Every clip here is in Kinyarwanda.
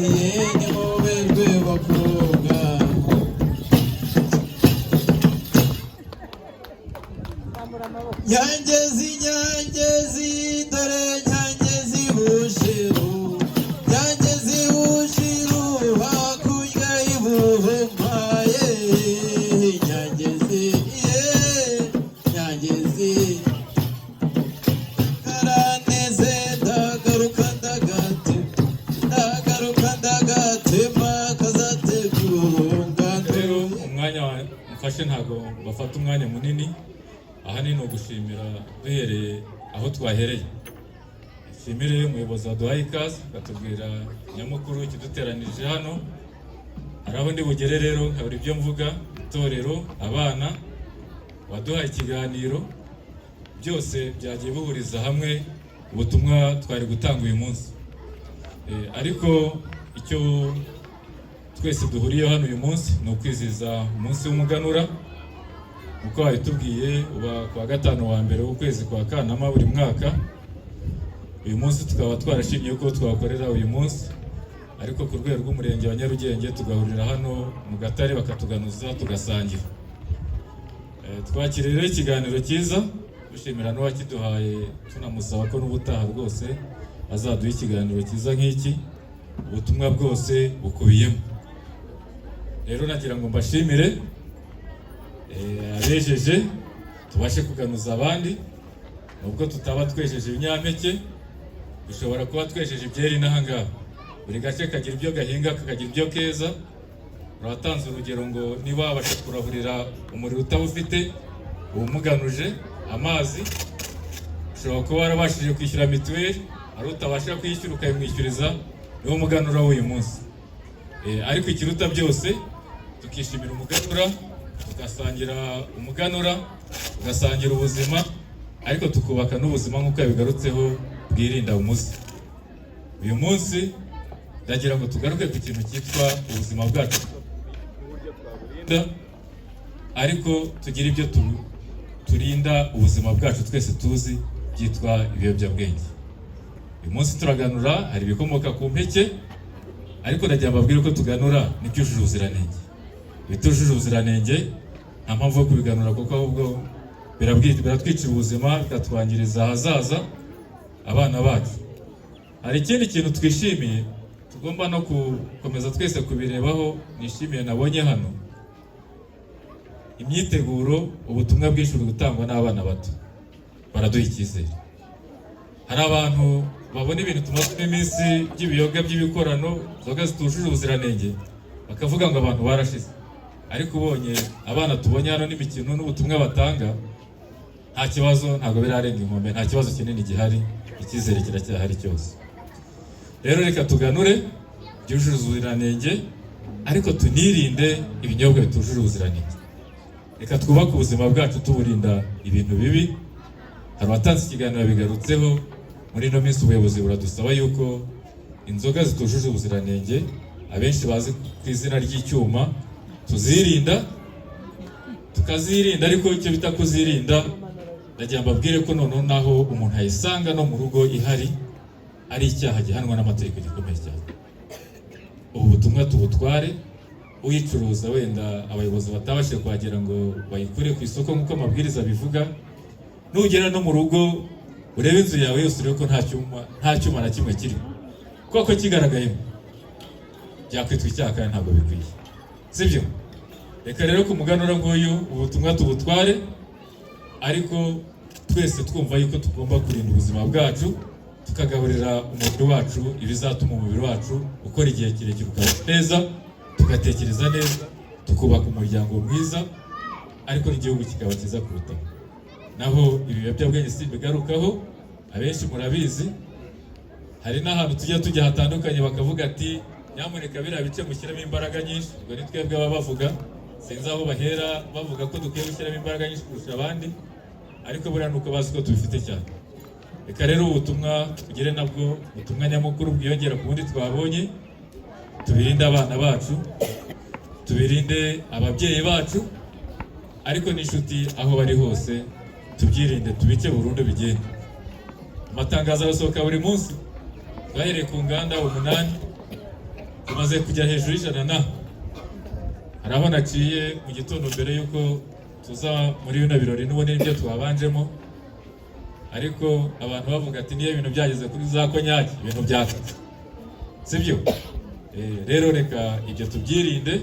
Nimuberwe bakobwa. Nyangezi, Nyangezi, dore Nyangezi Bushiru, Nyangezi Bushiru, hakurya y'Ibuhuma ye. Nyangezi ye, Nyangezi karaneze. Ndagaruka ndagatema, ndagaruka ndagatema, kazategura urungano. Rero umwanya mfashe ntabwo bafata umwanya munini. Ahanini ni ugushimira duhereye aho twahereye. Nshimire umuyobozi waduhaye ikaze, akatubwira nyamukuru ikiduteranirije hano. Hari aho ndi bugere rero nkabura ibyo mvuga. Itorero, abana, waduhaye ikiganiro, byose byagiye bihuriza hamwe ubutumwa twari gutanga uyu munsi. Ariko icyo twese duhuriye hano uyu munsi ni ukwizihiza umunsi w'umuganura. Uko babitubwiye, uba ku wa gatanu wa mbere w'ukwezi kwa Kanama buri mwaka. Uyu munsi tukaba twarashimye ko twakorera uyu munsi, ariko ku rwego rw'umurenge wa Nyarugenge tugahurira hano mu Gatare, bakatuganuza, tugasangira. Twakiriye rero ikiganiro cyiza, dushimira n'uwakiduhaye, tunamusaba ko n'ubutaha rwose azaduha ikiganiro cyiza nk'iki, ubutumwa bwose bukubiyemo. Rero nagira ngo mbashimire abejeje, tubashe kuganuza abandi. Nubwo tutaba twejeje ibinyampeke, dushobora kuba twejeje ibyeri n'ahangaha. Buri gace kagira ibyo gahinga, kakagira ibyo keza. Uratanze urugero ngo niba wabasha kurahurira umuriro utawufite, uwumuganuje amazi, ushobora kuba warabashije kwishyura mituweli, hari utabasha kwishyura ukayimwishyuriza, niwo muganura w'uyu munsi. Ariko ikiruta byose, tukishimira umuganura, tugasangira umuganura, tugasangira ubuzima, ariko tukubaka n'ubuzima nk'uko yabigarutseho bwirinda umuze. Uyu munsi ndagira ngo tugaruke ku kintu cyitwa ubuzima bwacu n'uburyo twaburinda, ariko tugire ibyo turinda ubuzima bwacu twese tuzi byitwa ibiyobyabwenge. Uyu munsi turaganura, hari ibikomoka ku mpeke, ariko ndagira mbabwire ko tuganura n'ibyujuje ubuziranenge. Ibitujuje ubuziranenge nta mpamvu yo kubiganura, kuko ahubwo biratwicira ubuzima, bikatwangiriza ahazaza abana bacu. Hari ikindi kintu twishimiye, tugomba no gukomeza twese kubirebaho. Nishimiye nabonye hano imyiteguro, ubutumwa bwinshi buri gutangwa n'abana bato, baraduha icyizere. Hari abantu babona ibintu tumazemo iminsi by'ibiyoga by'ibikorano, inzoga zitujuje ubuziranenge, bakavuga ngo abantu barashize. Ariko ubonye abana tubonye hano n'imikino n'ubutumwa batanga, nta kibazo, ntabwo birarenga inkombe, nta kibazo kinini gihari, icyizere kiracyahari cyose. Rero reka tuganure byujuje ubuziranenge, ariko tunirinde ibinyobwa bitujuje ubuziranenge. Reka twubake ubuzima bwacu tuburinda ibintu bibi. Hari abatanze ikiganiro bigarutseho. Muri ino minsi ubuyobozi buradusaba yuko inzoga zitujuje ubuziranenge, abenshi bazi ku izina ry'icyuma, tuzirinda, tukazirinda. Ariko icyo bita kuzirinda, ndagira mbabwire ko noneho naho umuntu ayisanga no mu rugo ihari, ari icyaha gihanwa n'amategeko gikomeye cyane. Ubu butumwa tubutware. Uyicuruza, wenda abayobozi batabashije kuhagera ngo bayikure ku isoko nk'uko amabwiriza abivuga, nugera no mu rugo urebe inzu yawe yose, urebe ko nta cyuma na kimwe kirimo, kuko kigaragayemo byakwitwa icyaha kandi ntabwo bikwiye, sibyo? Reka rero ku muganura nguyu ubutumwa tubutware, ariko twese twumva yuko tugomba kurinda ubuzima bwacu, tukagaburira umubiri wacu ibizatuma umubiri wacu ukora igihe kirekire, ukaba neza, tugatekereza neza, tukubaka umuryango mwiza, ariko n'igihugu kikaba cyiza kurutaho. Naho ibiyobyabwenge simbigarukaho, abenshi murabizi. Hari n'ahantu tujya tujya hatandukanye, bakavuga ati: "Nyamuneka biriya bice mushyiremo imbaraga nyinshi." Ubwo ni twebwe baba bavuga, sinzi aho bahera bavuga ko dukwiye gushyiramo imbaraga nyinshi kurusha abandi, ariko buriya ni uko bazi ko tubifite cyane. Reka rero ubutumwa tugire nabwo ubutumwa nyamukuru bwiyongera ku bundi twabonye: tubirinde abana bacu, tubirinde ababyeyi bacu, ariko n'inshuti aho bari hose tubyirinde, tubice burundu bigende. Amatangazo arasohoka buri munsi. Twahereye ku nganda 8. Bamaze kujya hejuru y'ijana na hari aho naciye mu gitondo mbere y'uko tuza muri bino birori, n'ubundi nibyo twabanjemo, ariko abantu bavuga ati: "Niyo ibintu byageze kuri za konyagi, ibintu byakatse," sibyo? Rero reka ibyo tubyirinde.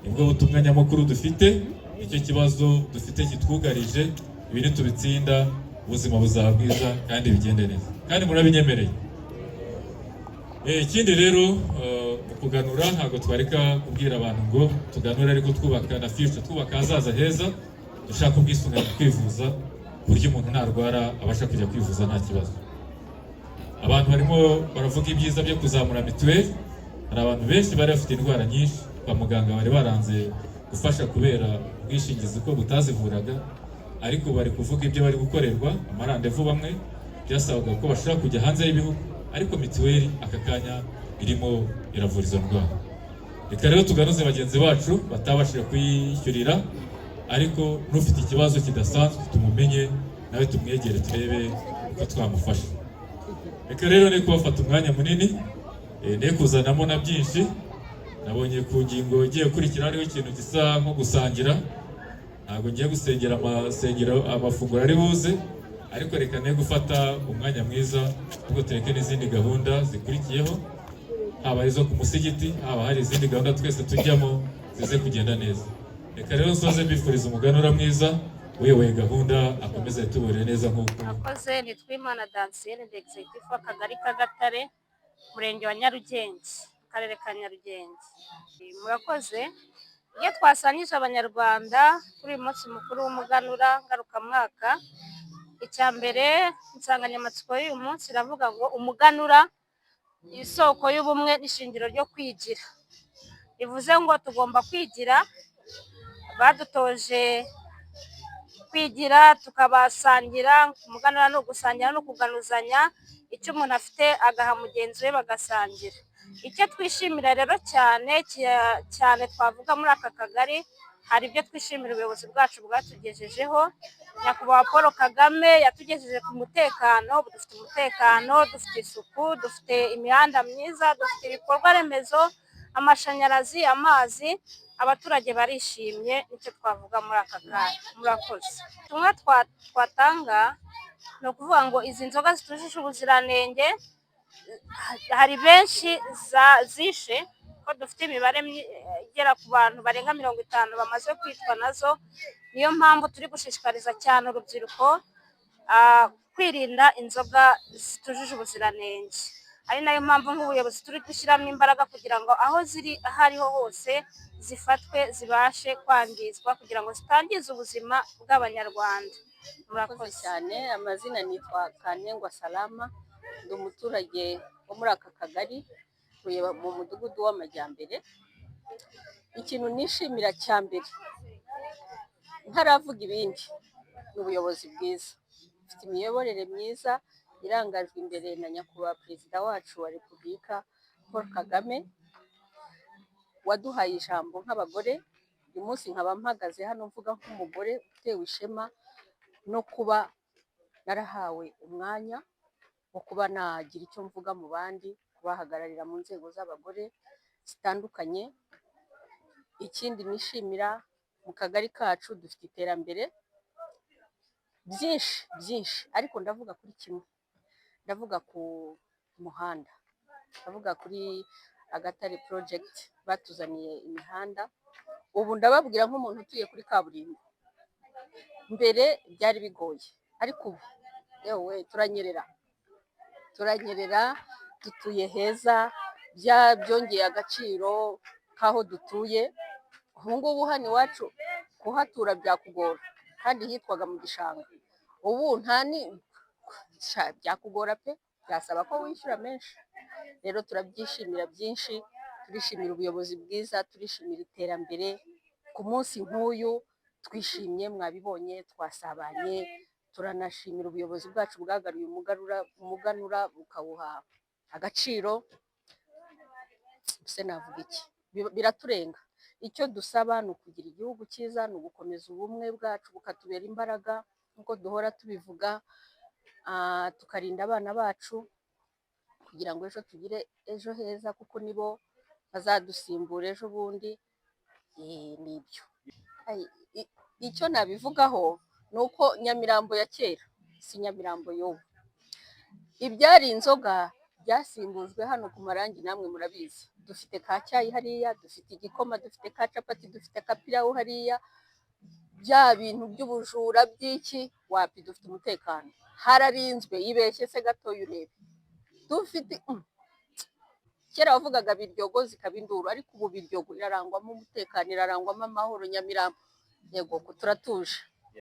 Nibwo butumwa nyamukuru dufite, nicyo kibazo dufite kitwugarije. Ibi nitubitsinda, ubuzima buzaba bwiza kandi bigende neza, kandi murabinyemereye. Ikindi rero, mu kuganura ntabwo twareka kubwira abantu ngo tuganure ariko twubaka na future, twubaka ahazaza heza, dushaka ubwisungane mu kwivuza, ku buryo umuntu narwara abasha kujya kwivuza nta kibazo. Abantu barimo baravuga ibyiza byo kuzamura mituweli. Hari abantu benshi bari bafite indwara nyinshi kwa muganga bari baranze gufasha kubera ubwishingizi ko butazivuraga, ariko bari kuvuga ibyo bari gukorerwa, amarandevu, bamwe byasabaga ko bashobora kujya hanze y'ibihugu, ariko mituweli aka kanya irimo iravura izo ndwara. Reka rero tuganuze bagenzi bacu batabashije kuyishyurira, ariko n'ufite ikibazo kidasanzwe tumumenye, nawe tumwegere turebe uko twamufasha. Reka rero ne kubafata umwanya munini, ne kuzanamo na byinshi. Nabonye ku ngingo igiye gukurikira hariho ikintu gisa nko gusangira. Ntabwo ngiye gusengera amasengero, amafunguro ari buze, ariko reka ne gufata umwanya mwiza, ahubwo tureke n'izindi gahunda zikurikiyeho, haba izo ku musigiti, haba hari izindi gahunda twese tujyamo, zize kugenda neza. Reka rero nsoze mbifuriza umuganura mwiza. Uyoboye gahunda akomeze atuburire neza nk'uko Murakoze. Nitwa Imana Dansiyene, ndi executive w'Akagari k'Agatare, Umurenge wa Nyarugenge, Akarere ka Nyarugenge. Murakoze. Iyo twasangije Abanyarwanda kuri uyu munsi mukuru w'umuganura ngarukamwaka, icya mbere, insanganyamatsiko y'uyu munsi iravuga ngo: "Umuganura, isoko y'ubumwe n'ishingiro ryo kwigira." Bivuze ngo tugomba kwigira, badutoje kwigira, tukabasangira. Umuganura ni ugusangira no kuganuzanya, icyo umuntu afite agaha mugenzi we bagasangira. Icyo twishimira rero cyane cyane twavuga muri aka kagari, hari ibyo twishimira ubuyobozi bwacu bwatugejejeho. Nyakubahwa Paul Kagame yatugejeje ku mutekano. Ubu dufite umutekano, dufite isuku, dufite imihanda myiza, dufite ibikorwa remezo, amashanyarazi, amazi, abaturage barishimye. Nicyo twavuga muri aka kanya. Murakoze. Ubutumwa twatanga ni ukuvuga ngo izi nzoga zitujuje ubuziranenge, hari benshi zishe, ko dufite imibare igera ku bantu barenga 50 bamaze kwicwa nazo. Niyo mpamvu turi gushishikariza cyane urubyiruko kwirinda inzoga zitujuje ubuziranenge, ari nayo mpamvu nk'ubuyobozi turi gushyiramo imbaraga kugira ngo aho ziri aho ariho hose zifatwe, zibashe kwangizwa kugira ngo zitangiza ubuzima bw'Abanyarwanda. Murakoze Murakoze. cyane. Amazina nitwa Kantengwa Salama, ndi umuturage wo muri aka kagari, ntuye mu Mudugudu w'Amajyambere. Ikintu nishimira cya mbere ntaravuga ibindi ni ubuyobozi bwiza. Dufite imiyoborere myiza irangajwe imbere na Nyakubahwa Perezida wacu wa Repubulika Paul Kagame, waduhaye ijambo nk'abagore. Uyu munsi nkaba mpagaze hano mvuga nk'umugore utewe ishema no kuba narahawe umwanya wo kuba nagira icyo mvuga mu bandi, kubahagararira mu nzego z'abagore zitandukanye. Ikindi nishimira mu kagari kacu, dufite iterambere byinshi byinshi, ariko ndavuga kuri kimwe, ndavuga ku muhanda, ndavuga kuri Agatare Project. Batuzaniye imihanda. Ubu ndababwira nk'umuntu utuye kuri kaburimbo, mbere byari bigoye, ariko ubu yewe turanyerera, turanyerera, dutuye heza, byongeye agaciro k'aho dutuye. Ubu ngubu hano iwacu kuhatura byakugora, kandi hitwaga mu gishanga. Ubu nta ni byakugora pe, byasaba ko wishyura menshi. Rero turabyishimira byinshi, turishimira ubuyobozi bwiza, turishimira iterambere. Ku munsi nk'uyu twishimye, mwabibonye, twasabanye, turanashimira ubuyobozi bwacu bwagaruye umuganura bukawuha agaciro. Se navuga iki? Biraturenga. Icyo dusaba ni ukugira igihugu cyiza, ni ugukomeza ubumwe bwacu bukatubera imbaraga nk'uko duhora tubivuga, tukarinda abana bacu kugira ngo ejo tugire ejo heza, kuko nibo Bazadusimbura ejo bundi, ni ibyo. Icyo nabivugaho ni uko Nyamirambo ya kera si Nyamirambo y'ubu. Ibyari inzoga byasimbujwe hano ku marangi, namwe murabizi. Dufite ka cyayi hariya, dufite igikoma, dufite ka capati, dufite ka pilawu hariya. Bya bintu by'ubujura by'iki, wapi, dufite umutekano, hararinzwe. Ibeshye se gatoya urebe. Dufite kera wavugaga Biryogo zikaba induru, ariko ubu Biryogo irarangwamo umutekano, irarangwamo amahoro. Nyamirambo, yego, turatuje.